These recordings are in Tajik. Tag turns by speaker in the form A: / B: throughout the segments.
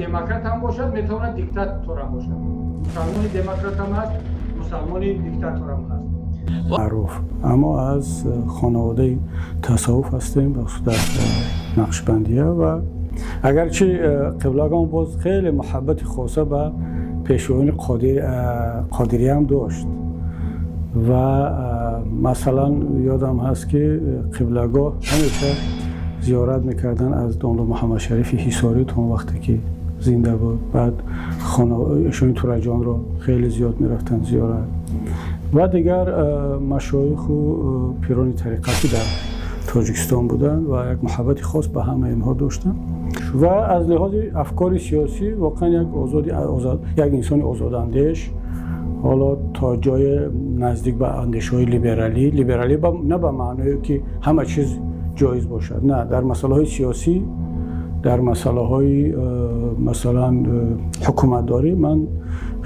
A: демократ ҳам бошад, метавонад диктатор ҳам бошад. Мусалмони демократ ҳам ҳаст, мусалмони диктатор ҳам ҳаст.
B: Маъруф, аммо аз хонаводаи тасаввуф ҳастем, бахусус дар Нақшбандия. Ва агарчи қиблагон боз хеле муҳаббати хоса ба пешвоёни Қодирия ҳам дошт ва масалан ёдам ҳаст, ки қиблагоҳ ҳамеша зиёрат мекарданд аз домла Муҳаммадшарифи Ҳисорӣ то он вақте ки зинда буд. Баъд эшони Тураҷонро хеле зиёд мерафтанд зиёрат ва дигар машоиху пирони тариқат, ки дар Тоҷикистон буданд, ва як муҳаббати хос ба ҳамаи инҳо доштанд. Ва аз лиҳози афкори сиёсӣ воқеан як озоди озод, як инсони озодандеш, ҳоло то ҷое наздик ба андешаҳои либералӣ. Либералӣ на ба маъное, ки ҳама чиз ҷоиз бошад, на, дар масъалаҳои сиёсӣ, дар масъалаҳои масалан ҳукуматдорӣ ман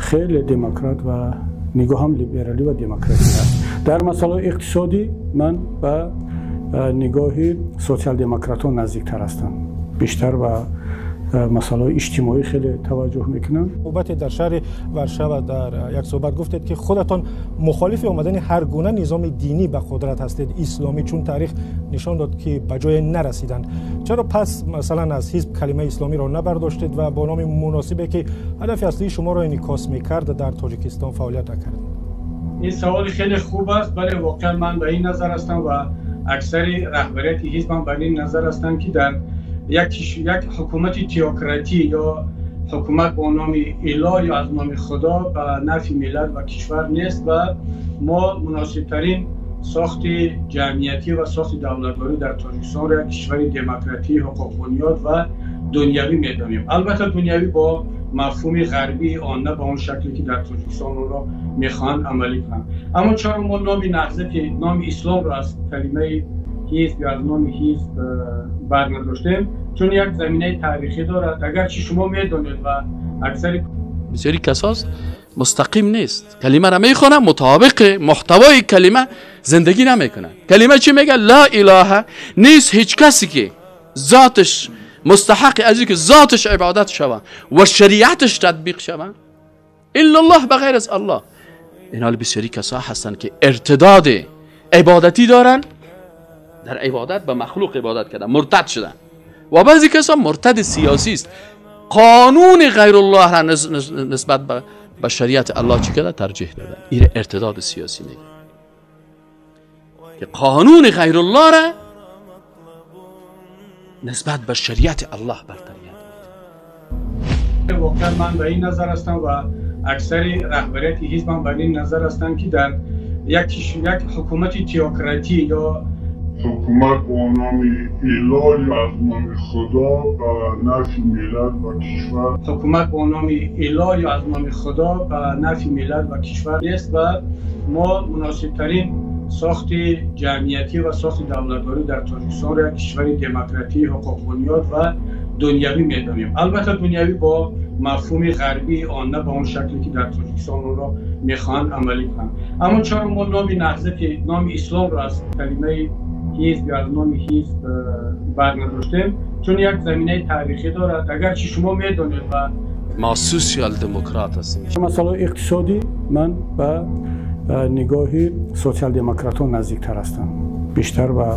B: хеле демократ ва нигоҳам либералӣ ва демократӣ аст. Дар масъалаҳои иқтисодӣ ман ба нигоҳи социал-демократон наздиктар ҳастам, бештар ба масъалаҳои иҷтимоӣ хеле таваҷҷӯҳ мекунам.
C: Суҳбате дар шаҳри Варшава дар як суҳбат гуфтед, ки худатон мухолифи омадани ҳар гуна низоми динӣ ба қудрат ҳастед, исломӣ, чун таърих нишон дод, ки ба ҷое нарасиданд. Чаро пас масалан аз ҳизб калимаи исломиро набардоштед ва бо номи муносибе, ки ҳадафи аслии шуморо инъикос мекард, дар Тоҷикистон фаъолият накардед?
A: Ин саволи хеле хуб аст. Бале, воқеан ман ба ин назар ҳастам ва аксари раҳбарияти ҳизбам бар ин назар ҳастанд, ки дар як ҳукумати теократӣ ё ҳукумат бо номи илоҳ ё аз номи Худо ба нафъи миллат ва кишвар нест ва мо муносибтарин сохти ҷамъиятӣ ва сохти давлатдорӣ дар Тоҷикистонро як кишвари демократӣ, ҳуқуқбунёд ва дунявӣ медонем. Албатта, дунявӣ бо мафҳуми ғарбии он, на ба он шакле, ки дар Тоҷикистон онро мехоҳанд амалӣ кунанд. Аммо чаро мо номи наҳзати, номи исломро аз калимаи ҳизб ё аз номи ҳизб барнадоштем? Чун як заминаи таърихӣ дорад. Агарчи шумо медонед ва аксари
D: бисёри касос мустақим нест, калимаро мехонам, мутобиқи муҳтавои калима зиндагӣ намекунад. Калима чӣ мега? Ла илаҳа, нест ҳеҷ касе, ки зоташ мустаҳаққи аз ки зоташ ибодат шавад ва шариаташ татбиқ шавад, илла Аллоҳ, ба ғайр аз Аллоҳ. Ин ҳол бисёри касо ҳастанд, ки иртидоди ибодатӣ доранд, дар ибодат ба махлуқ ибодат кардан муртад шуданд, ва баъзе касо муртади сиёсӣ аст, қонуни ғайруллоҳ ра нисбат ба шариати Аллоҳ чӣ карда? Тарҷеҳ доданд. ин иртидоди сиёсӣ мегӯяд, ки қонуни ғайруллоҳ ра нисбат ба шариати Аллоҳ бартарият.
A: Воқеан ман ба ин назар ҳастам ва аксари раҳбарияти ҳизбам бар ин назар ҳастанд, ки дар як ҳукумати теократӣ ё
E: ҳукумат бо номи илоҳ ё аз номи Худо ба нафъи миллат ва кишвар
A: ҳукумат бо номи илоҳ ё аз номи Худо ба нафъи миллат ва кишвар нест ва мо муносибтарин сохти ҷамъиятӣ ва сохти давлатдорӣ дар Тоҷикистонро як кишвари демократӣ, ҳуқуқбунёд ва дунявӣ медонем. Албатта, дунявӣ бо мафҳуми ғарбии он, на ба он шакле, ки дар Тоҷикистон онро мехоҳанд амалӣ кунанд. Аммо чаро мо номи наҳзати, номи исломро аз калимаи ҳизб ё аз номи ҳизб барнадоштем? Чун як заминаи таърихӣ дорад. Агарчи шумо медонед ва
D: мо социал демократ ҳастем.
B: Масъалаҳои иқтисодӣ ман ба нигоҳи социал-демократон наздиктар ҳастам, бештар ба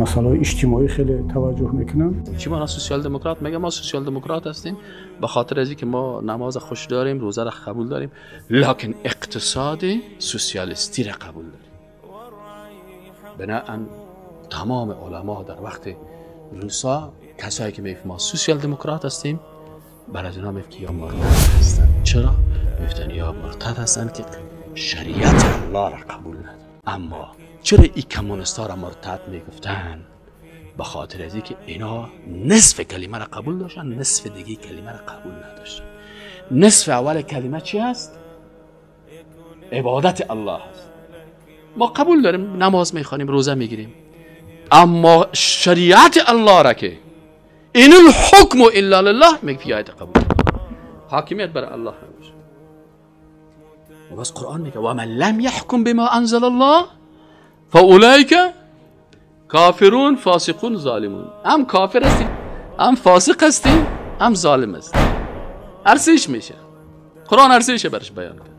B: масъалаҳои иҷтимоӣ хеле таваҷҷӯҳ мекунам.
D: Чӣ маъно социал демократ? Мега мо социал демократ ҳастем ба хотир аз инки мо намоз хуш дорем, рӯзаро қабул дорем, лекин иқтисоди социалистиро қабул дорем. Биноан тамоми уламо дар вақти рӯсо касое ки мегуфт мо социал демократ ҳастем, бар аз инҳо мегуфт, ки ё муртад ҳастанд. Чаро мегуфтанд ё муртад ҳастанд? Ки шариати Аллоҳро қабул надоранд. Аммо чаро ин коммунистҳоро муртад мегуфтанд? Ба хотир аз инки اینا نصف کلمه را قبول داشتن، نصف دیگه کلمه را قبول نداشتن. نصف اول کلمه چی هست؟ عبادت الله هست. ما قبول داریم، نماز میخوانیم، روزه میگیریم، اما شریعت الله را که ان الحکم الا لله میگه قبول، حاکمیت بر الله نباشه. و بس قرآن میگه و من لم يحكم بما انزل الله فاولئک کافرون، فاسقون، ظالمون. هم کافر هستی، هم فاسق هستی، هم ظالم است، هر سهش میشه. قرآن هر سهش برش بیان کرد.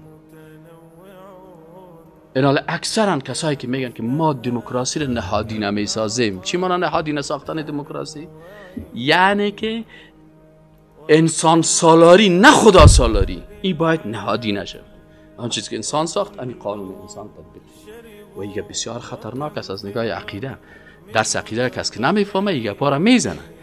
D: این اکثرا کسایی که میگن که ما دموکراسی رو نهادی نمیسازیم، چی مانا نهادی نساختن دموکراسی؟ یعنی که انسان سالاری نه خدا سالاری، این باید نهادی نشه. آن چیزی که انسان ساخت همین قانون انسان تطبیق و این بسیار خطرناک است از نگاه عقیده. درس عقیده کس که نمیفهمه این گپا را میزنه.